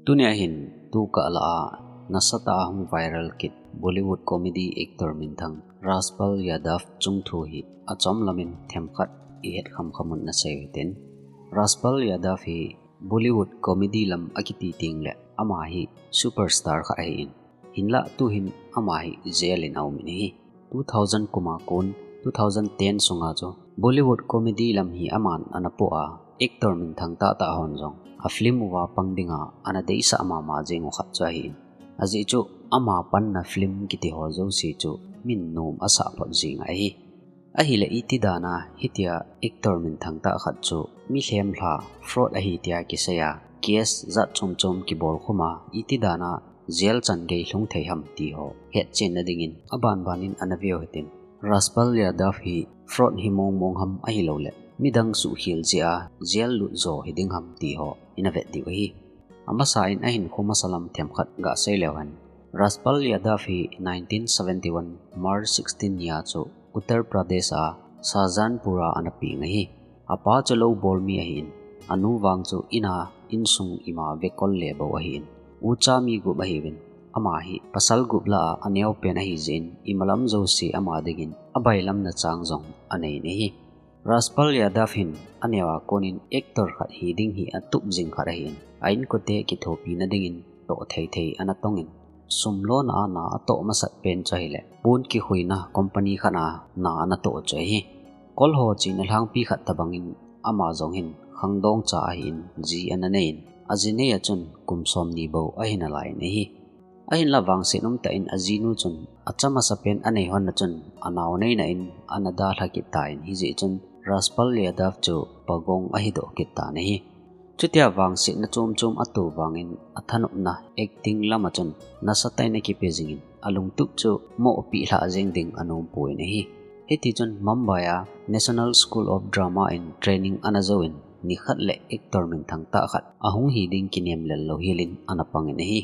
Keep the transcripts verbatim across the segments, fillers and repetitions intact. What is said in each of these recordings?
Tunia hin tu kah lah a nasatah a hung viral kit Bollywood comedy actor minthang Rajpal Yadav chungthu hi achom lamin themkhat ihet khamkham un nasei u hitin. Rajpal Yadav hi Bollywood comedy lam akiti teng le ama hi superstar khat ahin. Hinlah tuhin ama hi jail in aum in ahi. Two thousand kum a kon, two thousand ten sunga chu Bollywood comedy lam hi aman ana poh a, actor minthang tahtah hon jong a film uva pang dinga ana deisah mama jeng u khat chu ahin. Ajeh chu ama panna film kiti ho jouse chu min nom asah phot jeng ahi. Ahile iti dan a hitia actor minthang tah khat chu mi lhemlha, fraud ahi tia kisei a, case jat chom chom kibol khum a, iti dan a jail chan gei lhung thei ham ti ho hetchenna dingin abanban in ana ve u hitin. Rajpal Yadav hi fraud hi mong mong ham ahilou le midang suhkhel jeh a jail lut jo hiding ham ti ho ina vet diu ahi. Amasa in ahinkho masa lam themkhat gasei leu hen. Rajpal Yadav hi nineteen seventy-one March sixteen ni a chu Uttar Pradesh a Shahjahanpur a ana peng ahi. Apa chu lou bol mi ahin, anu vang chu in a insung ima vekol le bou ahin, ucha mi gup ahiuvin, ama hi pasal gup lah a aneopen ahi jeh in imalam jouse ama dingin abailamna chang jong anei in ahi. Rajpal Yadav hin aneo a konin actor khat hiding hi atup jing khat ahin, a inkote kithopina dingin toh thei thei ana tongin, sum lona a na atoh masat pen chu ahile pon kikhuina company khat a na ana toh chu ahi. Kol ho chena lhangpi khat tobangin ama jong hin khangdong cha ahin, ji ana nei in, aji nei a chun kum somni bou ahi nalai in ahi. Ahinlah vangset umtah in ajinu chun achamasapen anei hon a chun anao neina in ana dalha kit tan, hijeh chun Rajpal Yadav chu pagong ahidoh kit tan ahi. Chutia vangsetna chom chom ato vangin athanopna acting lam a chun nasatah in akipe jingin, alungtup chu mohpeh lhah jeng ding anompon ahi. Hitichun Mumbai a National School of Drama in training ana jouvin, nikhat le actor minthang tah khat ahung hiding kinem lel louhel in ana pangin ahi.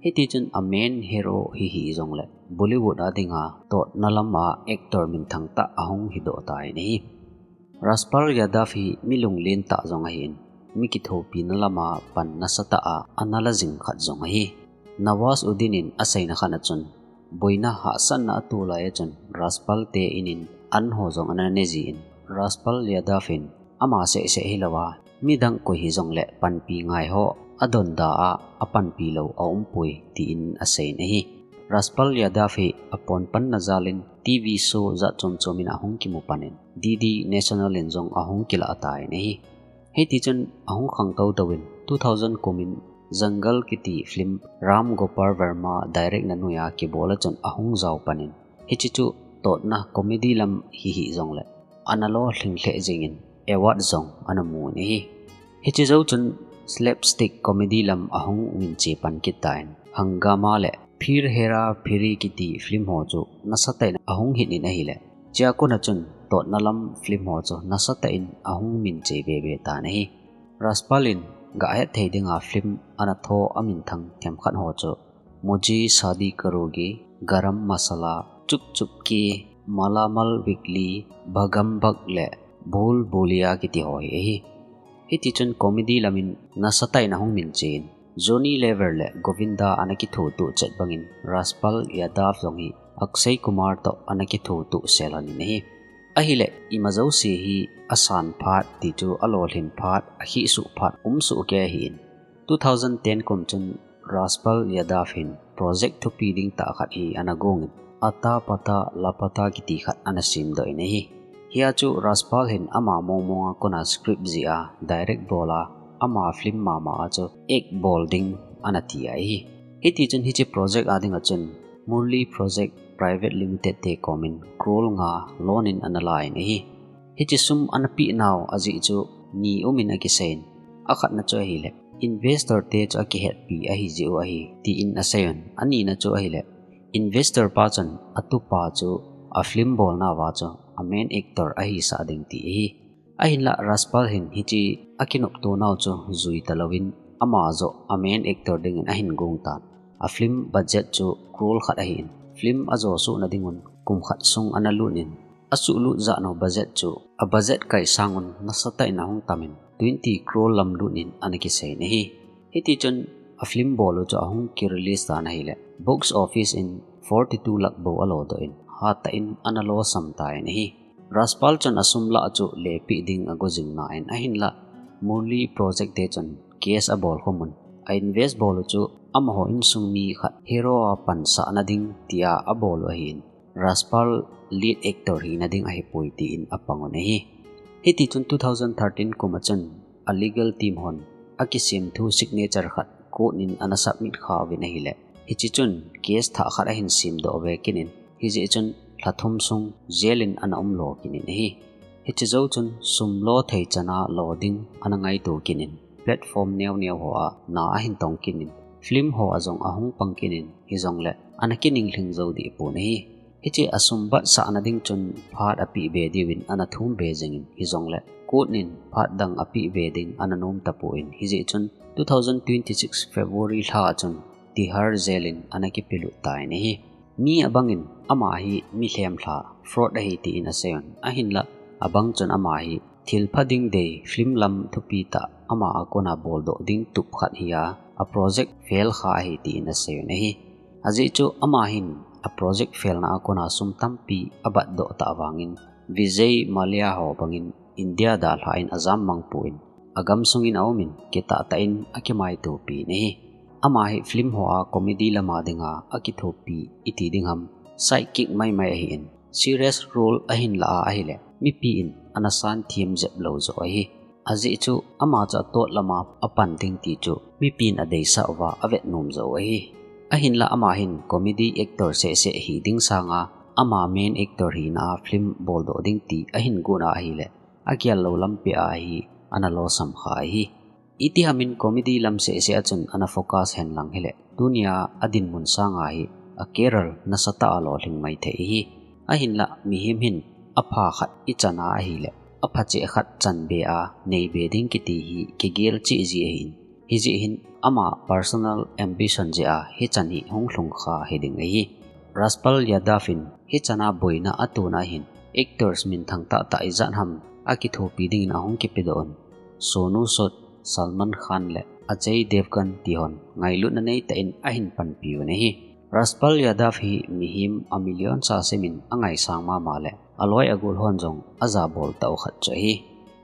Hitichun a main hero hi hijongle Bollywood a dinga totna lam a actor minthang tah ahung hidoh tan ahi. Rajpal Yadav hi mi lunglen tah jong ahin, mi kithopina lam a pan nasatah a ana la jing khat jong ahi. Nawazuddin in aseina khat a chun, boina hahsatna atoh lai a chun Rajpal te in in an ho jong ana ne jin, Rajpal Yadav in ama seh seh hilou a, midang koi hijongle panpi ngai ho adonda a, apanpi lou aumpoi, tin aseiyin ahi. Rajpal Yadav hi apon panna jal in T V show jat chom chom in ahung kimu pan in, D D National in jong ahung kilah tan ahi. Hitichun ahung khangtou tou in two thousand kum in Jungle kiti film Ram Gopal Verma direct na noiya kibol a chun ahung jao pan in, hiche chu totna comedy lam hi hijongle ana lolhing lheh jingin award jong ana mun ahi. Hiche jou chun slapstick comedy lam ahung minche pan kit tan, Hungama le Phir Hera Pheri kiti film ho chu nasatah in ahung hit in ahile, chua kon a chun totna lam film ho chu nasatah in ahung minche bebe tan ahi. Rajpal in gahet thei dinga film ana tho a minthang themkhat ho chu Mujhe Shaadi Karoge, Garam Masala, Chup Chup Ke, Mala Mal Weekly, Bhagam Bhaag le Bhool Bhulaiya kiti ho hi ahi. Hitichun comedy lam in nasatah in ahung minchen, Johnny Lever le Govinda ana kithotuh chet bangin Rajpal Yadav jong hi Akshay Kumar toh ana kithotuh sel lhon in ahi. Ahile ima jouse hi asan phat, ti chu alolhin phat, akhisu phat um soh kei ahin. Two thousand ten kum chun Rajpal Yadav hin project thupi ding tah khat hi ana gong in, Ata Pata Lapata kiti khat ana semdoh in ahi. Hia chu Rajpal hin ama mong mong a kona script jih a, direct bol a, ama film mama a chu act bol ding ana ti ahi. Hitichun hiche project a dinga chun Murli Project Private Limited te komin crore nga loan in ana la in ahi. Hiche sum ana peh nau ajeh chu ni um in akisei in, akhatna chu ahile, investor te chu akihetpi ahi jeh u ahi, tin asei un. Anina chu ahile, investor pa chun atupa chu a film bolna uva chu a main actor ahisah ding ti ahi. Ahinlah Rajpal hin hiche akinopto nau chu jui talouvin, ama joh a main actor dingin ahin gong tan. A film budget chu crore khat ahin, film ajo sohna dingun kum khat sung ana lut in, asuhlut jat nau budget chu a budget kai sangun nasatah in ahung tam in, twenty crore lam lut in ana kisei in ahi. Hitichun a film bol u chu ahung ki release tan ahile, box office in forty two lakh bou alo doh in, hatah in ana losam tan ahi. Rajpal chun asum lah chu lepeh ding ago jing nan ahinla, Murli project te chun case abol khum un, a invest bol u chu amaho insung mi khat hero a pansah na ding tia abol u ahin, Rajpal lead actor hina ding ahipoi tin apang un ahi. Hiti chun two thousand thirteen kum a chun a legal team hon akisem thu signature khat court in ana submit kha uvin ahile, hiche chun case thah khat ahin sem doh ve kit in, hijeh chun lha thum sung jail in ana um lo kit in ahi. Hiche jou chun sum lo thei chan a lo ding ana ngaito kit in, platform neo neo ho a na ahin tong kit in, film ho a jong ahung pang kit in, hijongle ana kining lhing jou deh pon ahi. Hiche asum batsah na ding chun phat apeh be diuvin ana thum be jing in, hijongle court in phat dang apeh be ding ana nom tapon, hijeh chun two thousand twenty-six February lha a chun Tihar jail in ana kipelut tan ahi. Mi abang in ama hi mi lhemlha, fraud ahi tin asei un, ahinla abang chun ama hi thil pha ding dei, film lam thupi tah ama a kona bol doh ding tup khat hi a, a project fail kha ahi tin asei un ahi. Ajeh chu ama hin a project fail na a kona sum tampi abat doh tah vangin, Vijay Mallya ho bangin India dalha in ajam mang pon, agam sung in aum in, kitah tah in akimaitopi in ahi. Ama hi film ho a comedy lam a dinga akithopi iti ding ham, sidekick mai mai ahin, serious role ahin la a ahile, mipi in ana san them jep lou jo ahi. Ajeh chu ama chu atot lam a apan ding ti chu mipi in adeisah uva avet nom jo ahi. Ahinla ama hin comedy actor seh seh hi ding sanga, ama main actor hina a film bol doh ding ti ahin gon a ahile, agel lou lampi a hi ana losam kha ahi. Iti ham in comedy lam seh seh a chun ana focus hen lang hile, tunia adinmun sanga hi a career nasatah a lolhing mai thei ahi. Ahinla mihem hin apha khat ichan a ahile, apha cheh khat chan be a nei be ding kiti hi kigel cheh ji ahin. Hijeh hin ama personal ambition jeh a hichan hi hung lhung kha hiding ahi. Rajpal Yadav in hichan a boina atona hin actors minthang tah tah ijat ham akithopi dingin ahung kipedoh un, Sonu Sood, Salman Khan le Ajay Devgan ti hon ngailutna neitah in ahin panpi un ahi. Rajpal Yadav hi mihem a million sa simin angaisang mama le aloi agol hon jong ajabol tah u khat chu ahi.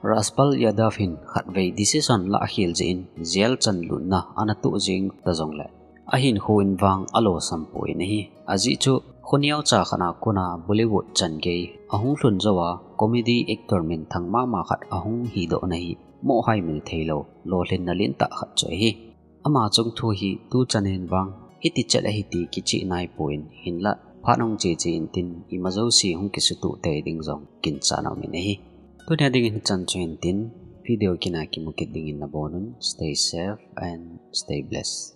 Rajpal Yadav hin khatvei decision lah akhel jeh in jail chan lutna ana toh jeng ta jongle, ahinkho in vang alosam poi in ahi. Ajeh chu kho neocha khat a kona Bollywood chan gei ahung lhun jou a, comedy actor minthang mama khat ahung hidoh na hi mohai mil theilou, lolhinna lentah khat chu ahi. Ama chungthu hi tuchan hin vang hiti chet ahi ti kicheh naipon, hinla phat hung che che intin, imajouse hung kisutoh tei ding jong ginchat na um in ahi. Tunia dingin hichan chu hintin, video kit a kimu kit dingin nabonun, stay safe and stay blessed.